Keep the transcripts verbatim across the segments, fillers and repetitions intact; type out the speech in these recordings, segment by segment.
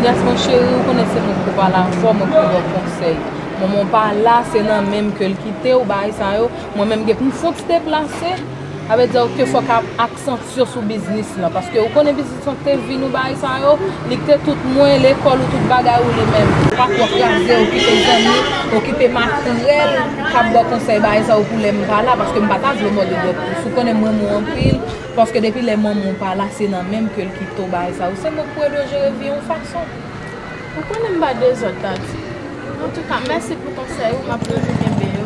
Yasmin cheri, ou konnen se mwen ki pou pale avè w, mwen ki pou ba w konsèy. Manman w pa la, se nan menm ke l kite w, bagay sa yo. Mwen menm gen pou m fè yon ti deplase. Sa vle di ke fòk ap aksantye sou biznis lan, paske ou konnen biznis lan te vin ou bagay sa yo, li te tout mwen, lekòl ou tout bagay ou li menm. Ou pa twò kraze, okipe zanmi, okipe makrèl k ap ba w konsèy bagay sa yo pou lè m pa la, paske m pa ta vle w mòde dwèt plis. Ou konnen m renmen w anpil, paske depi lè manman w pa la, se nan menm ke l kite w bagay sa yo. Se mwen k pou ede w jere vi yon fason. Ou konnen m pa dezòd, Tati. Antouka, mèsi pou konsèy ou, m ap toujou kenbe yo.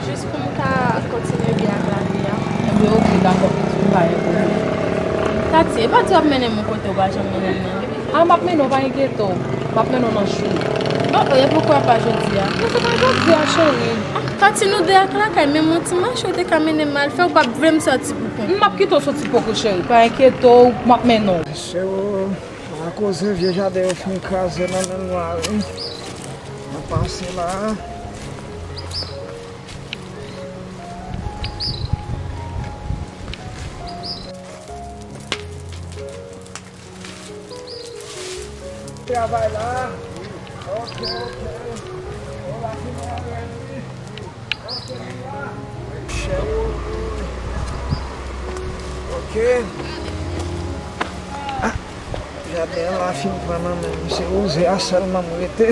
Jis pou m ka kontinye byen ak lavi a. Enben, oke, dakò, pitit, m pa gen pwoblèm. Tati, e pa di w ap mennen m yon kote ou pa janm mennen m nan. A, m ap mennen w, pa enkyete w. M ap mennen w nan chou. Bon, e poukwa pa jodi a? Men se pa jodi a, cheri. A, Tati, nou de ak lakay, men yon ti mache ou te ka mennen m al fè, ou p ap vle m sòti pou kont mwen. M ap kite w sòti poko, cheri. Pa enkyete w, m ap mennen w. Cheri. Akoz vye jaden yo fin kraze nan men nwa wi. Mwen pase la. Travay la. Ok, ok. Bon, la fin travay wi. Ok. Ah, jaden an la fin pran nan men m. Se wouze a sèlman m rete.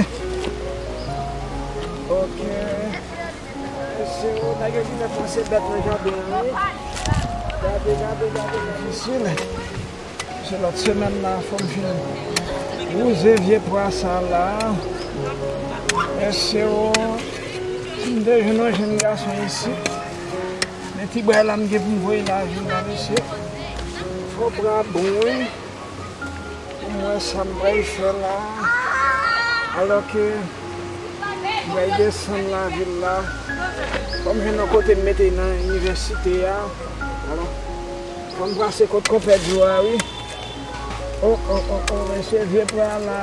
Ok. Mesye, nèg yo genlè pase bèt nan jaden an, wi. Gade, gade, gade, gade. Difisil. Se lòt semèn la, fò m fin wouze vye pwa sa la. Mesye o, si m te jwenn yon jenn gason isit, men ti bwa la m gen pou m voye lajounen, mesye. Fò bra bon, wi. Pou m wè sa m pral fè la. Alò ke m pral desann lavil la. Fò m jwenn yon kote m mete nan inivèsite a. Alò, fò m pase kot konpè Djo a, wi. O, o, o, o, mesye, vye pwa la.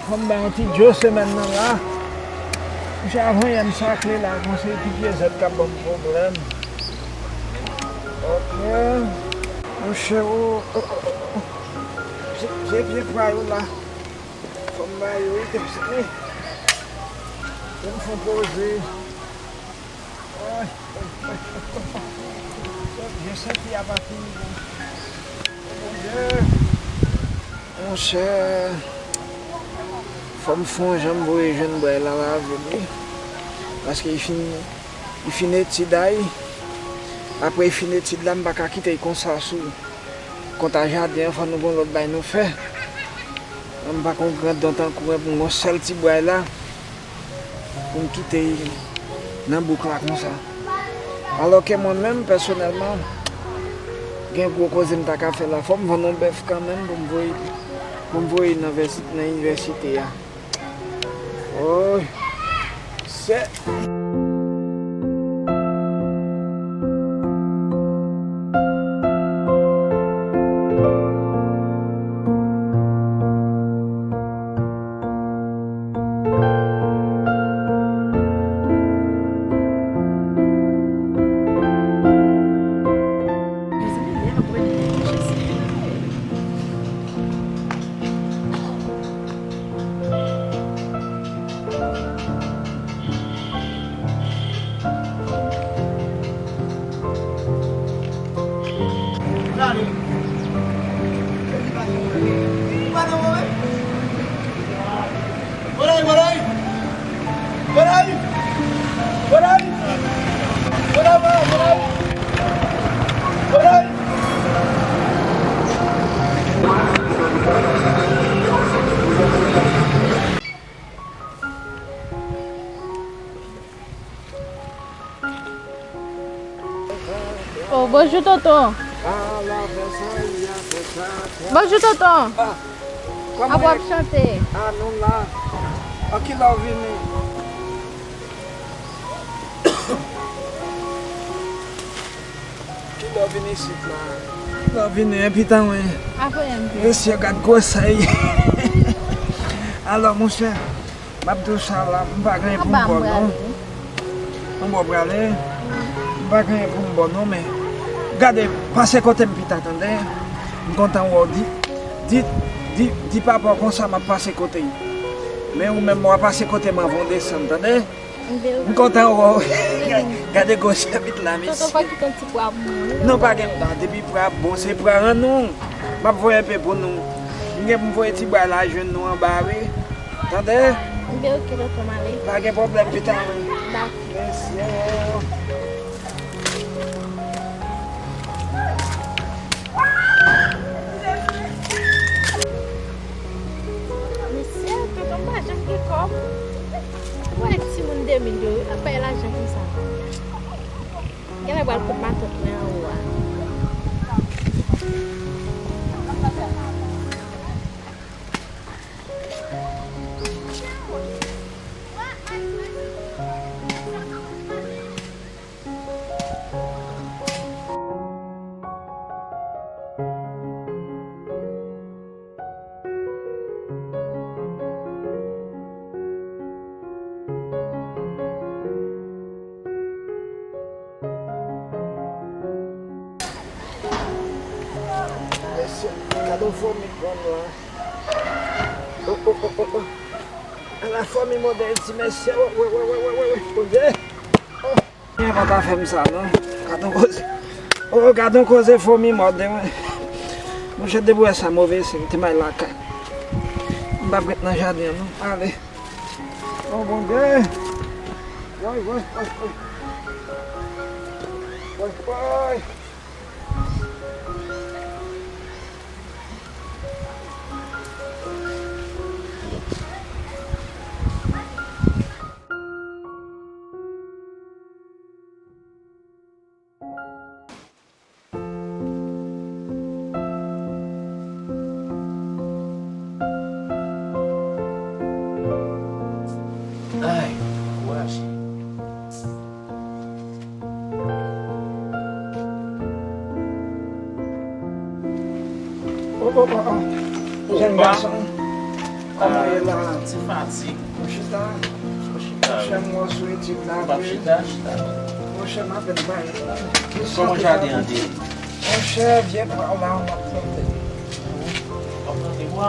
Fò m bay yon ti djo semèn nan la. Misye, avan yè m sakle la, konsa se ti pye zèb k ap ban m pwoblèm. Ok. Monchè, o, o, o, o. Se, se vye pwa yo la. Fò m bay yo, wi, tèt sene. Fò m fè yon poze. Ay. Vye senti a pa fini, non. Bondye. Monchè, fò m fè yon jan m voye jwenn bway la lavil wi. Paske li fin, li fin etid a wi. Apre li fin etid la, m pa ka kite l konsa sou kont a jaden an, fò nou gon lòt bway nou fè. M pa ka yon grandon tankou mwen pou m gon sèl ti bway la. Pou m kite l nan bouk la konsa. Alò ke mwen menm, pèsonèlman, gen gwo koze m ta ka fè la. Fò m vann yon bèf kanmenm pou m voye, pou m voye nan vèsi-, nan inivèsite a. Oy! Sè! Oh, bonjou, tonton. Bonjou, tonton. Ak w ap chante. Ah, nou la. An ki lè w vini? Ki lè w vin isit la? Ki lè w vini, enpi tan wen? Apre m vini. Mesye, gad gwosè. Alò, monchè, m ap di w sa la, m pa gen pou m ba w non. M ba w prale. M pa gen pou m ba w non, men gade, pase kote m pita, tande. M kontan wè w di, di, Di, di papa w konsa m ap pase kote l. Men ou menm, w a pase kote m anvan w desann, tande? M kontan wè w. Gade gwosè vit la, mesye. Tonton fò kite yon ti pwa pou mwen. Non, pa gen, non, depi pwa ap bon, se pwa rann nou. M ap voye enpe pou nou. M gen pou m voye ti bwa la jwenn nou anba, wi. Tande? M gen, oke, tonton, m ale. Pa gen pwoblèm, pita, wi. Dakò. Mesye. Mesye, tonton pa janm gen kòb. Ou wè timoun de mil yo, ap bay lajan konsa. Genlè pral kout matant mwen anwo a. Mesye, gade yon fomi pran la. Oh, oh, oh, oh, oh. Ala fomi modèl ti mesye. Wè, wè, wè, wè, wè, wè, wè. Bondye. Oh. Mwen pa ta fè m sa, non. Gade yon koze. Oh, gade yon koze fomi mòde, wi. Monchè, depi w wè sa move, se te may lakay. M p ap ret nan jaden an, non. Ale. Oh, Bondye. Woy, woy, woy, woy. Woy, woy. Ay, kouraj. Oh, oh, oh, oh. Jèn gason, kòman w ye la? Ti fatig. Ou chita? Ou chita, wi. Monchè, m wè w sou etid la vre. M p ap chita, chita. Monchè, m apèn pare. Kòman jaden an te ye? Monchè, vye pwa w la, m ap plante. W ap plante pwa?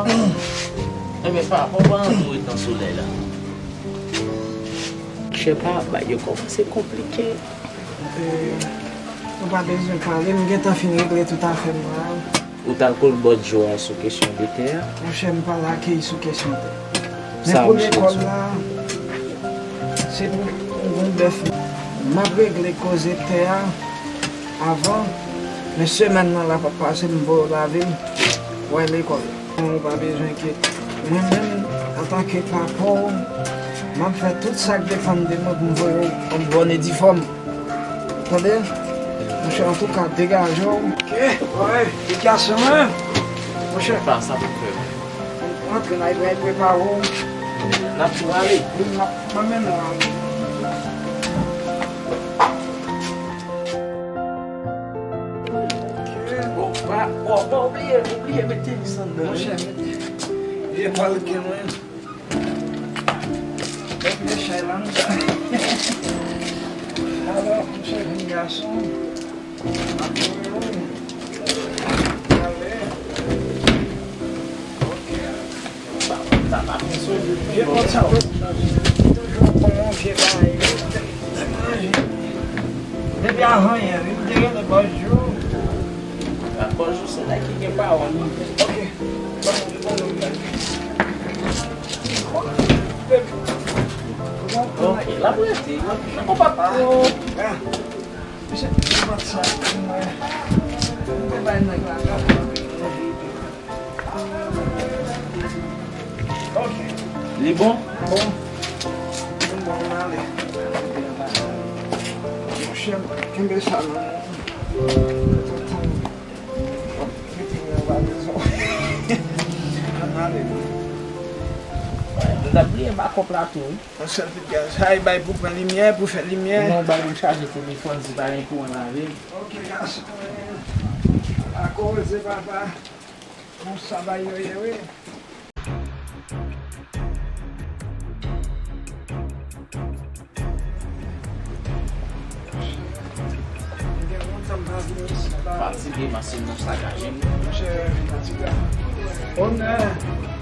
Enben, pa, pa, pa antre w ret nan solèy la. Monchè, pa, bagay yo kòmanse konplike. E, ou pa bezwen pale, m gentan fin regle tout afè m la. Ou t al kot bòs Djo a sou kesyon de tè a? Monchè, m pa lakay sou kesyon tè. Men pou lekòl la, se pou yon bèf. M ap regle koze tè a avan, men semèn nan la p ap pase, m voye w lave l, w al lekòl. Ou pa bezwen enkyete. Mwen menm, antanke papa w, m ap fè tout sa k depann de mwen pou m voye w yon bòn edifòm. Tande? Monchè, antouka, degaje w. Ok, woy, ti gason, hein? Monchè. Pa sa pou fè. Antre, n a pral prepare w. N ap tou ale. Wi, m ap, m ap mennen w ale. Ok. Oh, pa, oh, pa oubliye, oubliye met tenis anndan, wi. Monchè, mete. Vye pal ke mwen. Mwen vle chay la, non. Alò, monchè, jèn gason. Ale. Ok. Vye pòt sa, toujou bon, vye bagay. Depi avan yè, li te rele bòs Djo. A bòs Djo, se nèg ki gen pawòl, wi. Ok. Bon, bon, bon, bon. Ok, l ap rete. Nan konpa. Ah, ah. Misye, konpa sa, mwen. Mwen te bay nèg la, la. Ok. Li bon? Bon. Bon, bon, m ale. Monchè, kenbe sa nan men. Mete m nan valiz ou. Ann ale. Nou t ap bliye m ak kòb la tou, wi. Yon sèl pit gaz. Sa e bay pou pran limyè, pou fè limyè. Ou nan bay moun chaje telefòn, di pa gen kouran lave. Ok, gason. Akoze, papa. Konsa bagay yo ye, wi. Fatige, masin nan sakaje m. Monchè, fatige. Onè.